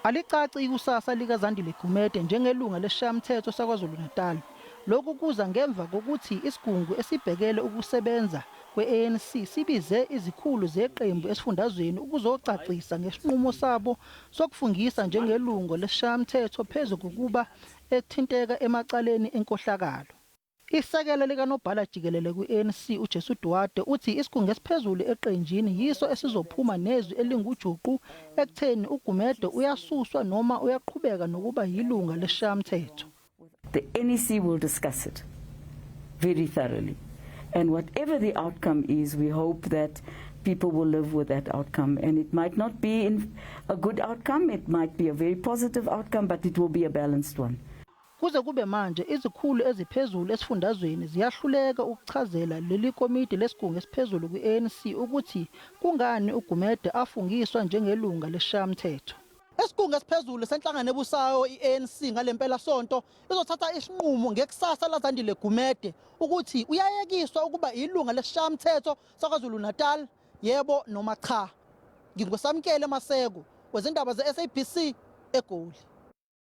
Alicaci ikusasa likaZandile Gumede njengelunga lesiShayamthetho saKwaZulu-Natal. Lokhu kuza ngemva kokuthi isigungu esibhekele ukusebenza kwe-ANC sibize izikhulu zeqembu esifundazweni ukuzocacisa ngesinqumo sabo sokufungisa njengelungu lesiShayamthetho phezu kokuba ethinteka emacaleni enkohlakalo. Isekela likaNobhala Jikelele kwi-ANC uJesu Duarte uthi isigungu esiphezulu eqenjini yiso esizophuma nezwi elingujuqu ekutheni uGumede uyasuswa noma uyaqhubeka nokuba yilunga lesiShayamthetho. The NEC will discuss it very thoroughly. And whatever the outcome is, we hope that people will live with that outcome. And it might not be a good outcome, it might be a very positive outcome, but it will be a balanced one. Kuze kube manje izikhulu eziphezulu esifundazweni ziyahluleka ukuchazela leli komidi lesigungu esiphezulu kwi-ANC ukuthi kungani uGumede afungiswa njengelunga lesiShayamthetho. Isigungu esiphezulu senhlangano ebusayo i-ANC ngalempela sonto izothatha isinqumo ngekusasa laZandile Gumede ukuthi uyayekiswa ukuba ilunga lesiShayamthetho saKwaZulu-Natal, yebo noma cha. NginguSamkele Maseko wezindaba ze-SABC eGoli.